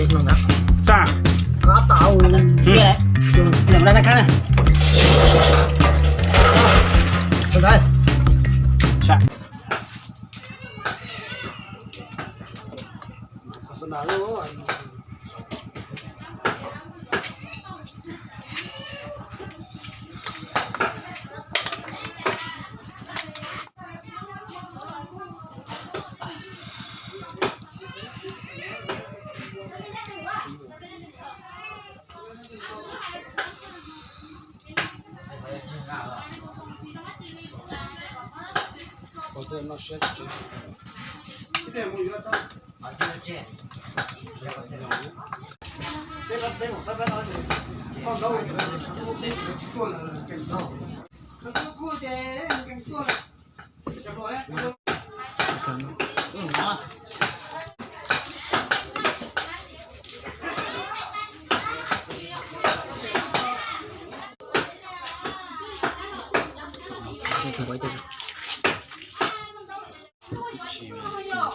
Xa. Qab tau. Niam laj nab khab na. Sa.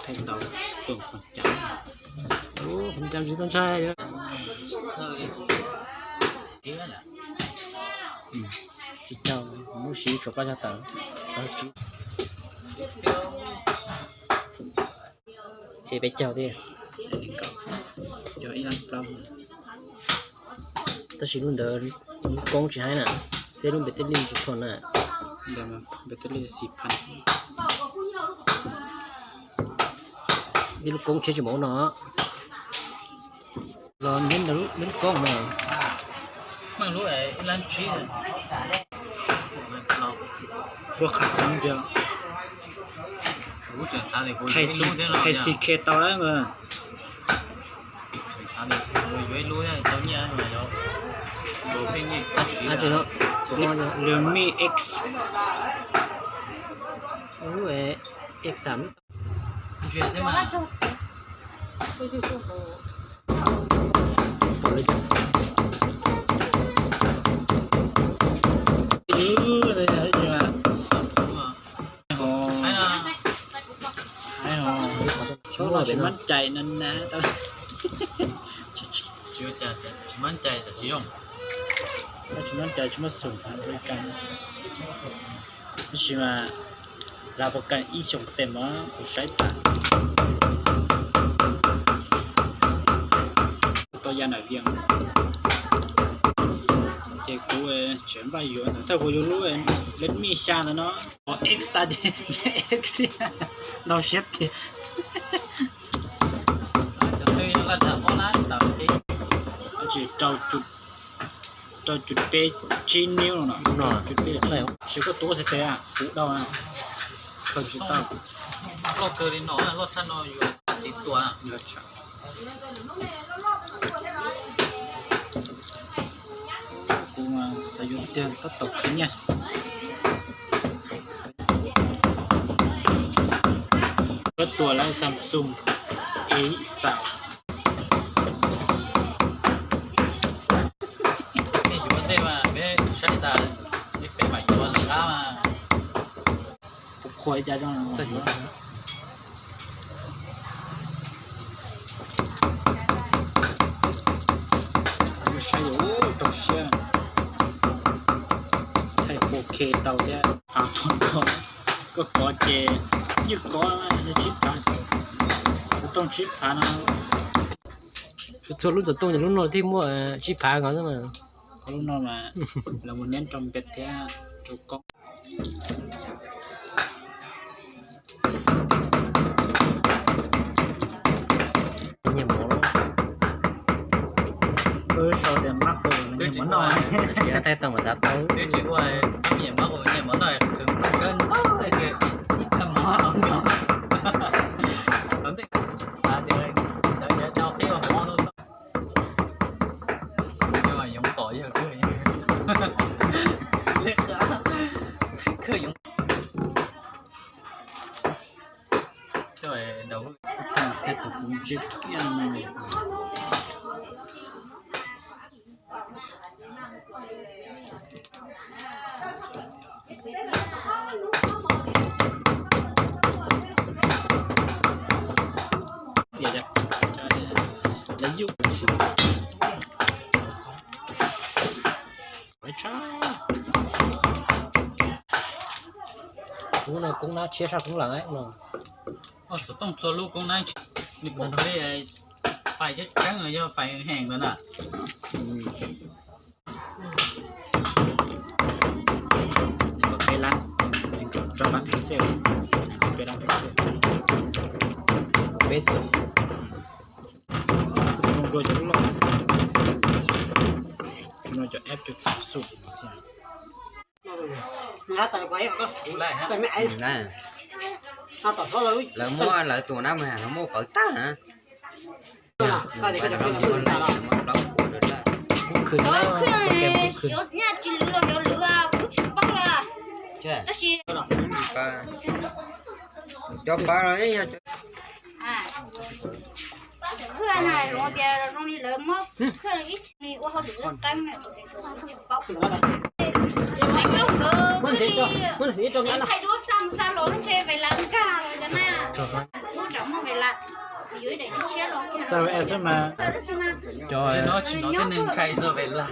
Tsis tau tuaj qhov cam. Ub, qhov cam tsis tau ntshai. Tsis tau, muab siv tshuav plaub xya tawm. Es peb caug thiab. Yog ib lab plaub. Tab sis lub ntawd lub koob tsis haib na, thiab lub npe tej lij tsis thom na. Npe tej lij xis phan. Thiab lub koob tsheb tsis mus ub no. Los nyob ntawm lub koob na. Meej lub ib lab tsib. Ua qhov xeeb ntxiv. Thais C K tau lawm. Realme X. X xàm. Tsis mab cai no na. Tsis mab cai, tsis mab cai, tsis muaj xoom American. Tab sis mas lawv pov kas ib xyoos tes mov kuv saib tas. Tau ya nam vias. Ces kuv tseem npaj yuav ntawd, thawj kuv yuav lub Redmi xya ntawd no. X tas ces X thiab. Ntau siab tiag. Tsis rau cuv peb tsib niub no. Tsis koj tuav xav tes kuv dau na. Khaws tsis tau. Loj kawg li no, loj tshaj no yuav xav tiv tua. Kuv xav yuav tiag tab tom khwv nyiaj. Koj tua lawm Samsung A xav. Yuav tej mas peb saib tas, peb mam yuav lawv qab mas. Kuv qhuas ib co zoo no. Saib yuav rau siab. Thaij four K tau thiab. Koj kov ces yeej kov tsib phav, kuv tooj tsib phav no. Txhua lub ntxuav tooj ces lub no thiaj muaj tsib phav nkaus xwb na. Lub no mas lawv mus neb rau npem thiab rau koob. Nyiaj mov, sau tias mab qus nyiaj mov noj, thaij tau mas xav tau. Twb tsis ua, mab qus nyiaj mov noj, yoov tom yog kawg, kawg yoov. Lawv yug Lub no koob nab tshiab tshaj koob leej no. Xov tooj txhua lub koob nab, nws pom li fais coob coob los yog fais heev ntawd na. Peb lab, rau lab pixel, peb lab pixel. Peb xwb. Zoo dua cov loj, no cov app cov xum xum. Lawv muab lawv tus nab mus, lawv muab pawv tag na. Khwv, cov pawv no yog cov khwb na, zoo tias zoo li lawv muab khwb ib txhia li ua hauj lwm qeeb, tsis paub. Nkawd twb li thaij duab xa mus xa los ntshe Vem Las nkag los cov na. Muab rau muab Vem Las, yuav ib daim tshiab los. Cov no tsis hnov tej neeg ntshai txog Vem Las.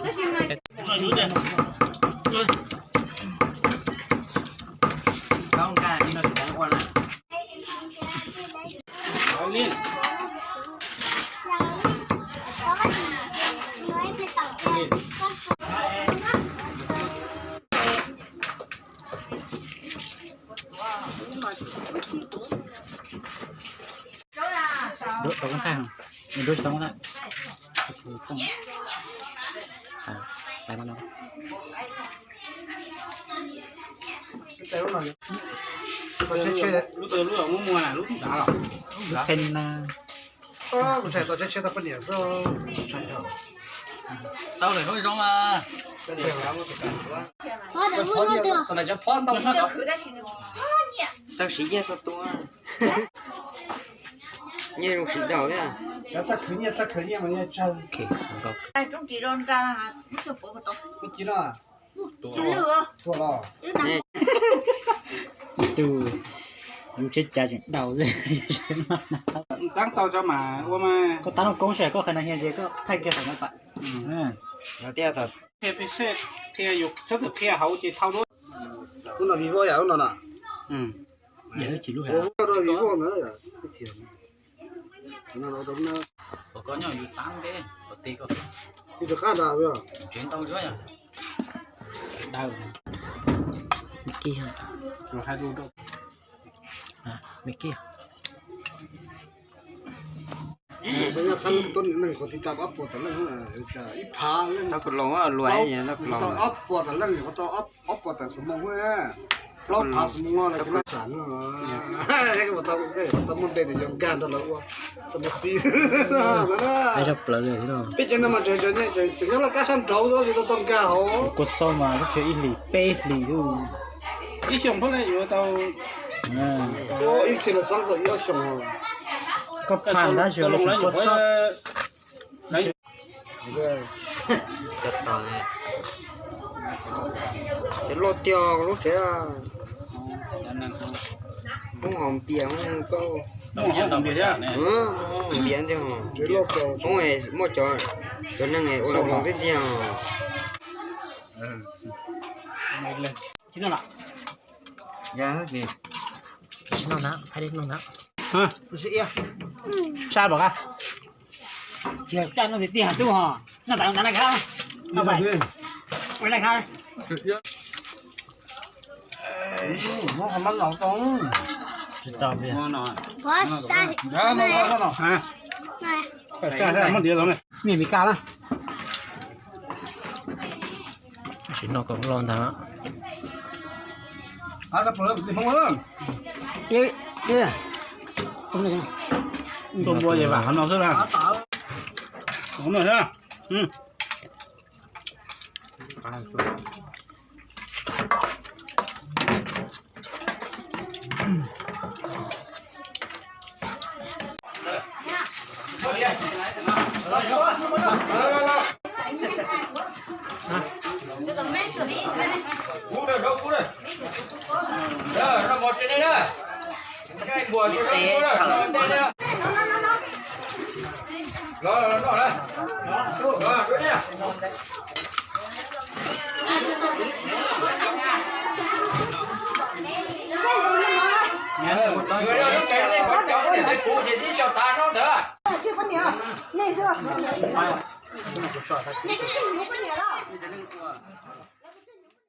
Duab tau koob tag, duab tsis tau koob na. Lub teg na. Tau lawm zoo mas. Tau siv nyiaj tau tua. Nyiaj zoo siv daus thiab. Roob ris rau nra. Ib tug yus tsheb cav tseem daus xwb. Taab tau tso mas ua mas. Koj tab lub koob seb koj qhia na hias ces koj thaij kiag thaum no pam. Qhia peb seb, qhia yus txhob txwm qhia hauv ces thau duab. Lub no Vivo yom, lub no na. Vivo ntawd. Ua koj nyob yus tab npe, ua tij koj. Tig rov qab ntag. Tsev ntau ntsuab yom. Daws. Me kij. Me kij. Peb nyob qab lub tub neeg qhuav tiv tam ob puas tawm leej, ib phav leej, ob puas tawm leej, ob puas tawm xus moos, plaub phav xus moos no lawm. Tau muaj npe tias yuav nkag nrog lawv ua xab mas xis. Peb cov no mas tseem nyob laj kab sab nraud xwb, tsis tau tau nkag hauv. Kua txob mas lub tsev ib hlis peb hlis. Ib xyoos phob ne yuav tau. Ib xyoos los xoob xwb, ib ob xyoos. Koj phaj ntab xyuas los tseem kua txob. Cov loj tiag lub tsev. Hoob haus npias, hoob kauj, hoob haus npias thiab. Hoob muaj cov, cov neeg ua lawv hloov tib tiag. Tsis noj na, thaij li noj na. Sab pom ka. Tsis caj noj tiag tiag tub ho. Noj tas na ka. Tsis tau tiag. Muab diav los ne. Mej Mes Kas na. Tsis noj kom loj ntag. Tua npua ces vam qhov no xwb na. Ua lub tsev nej puas cov, nej puas ces tib co tav no ntawd. Nej xwb, nej twb tsis yuav poj niam los?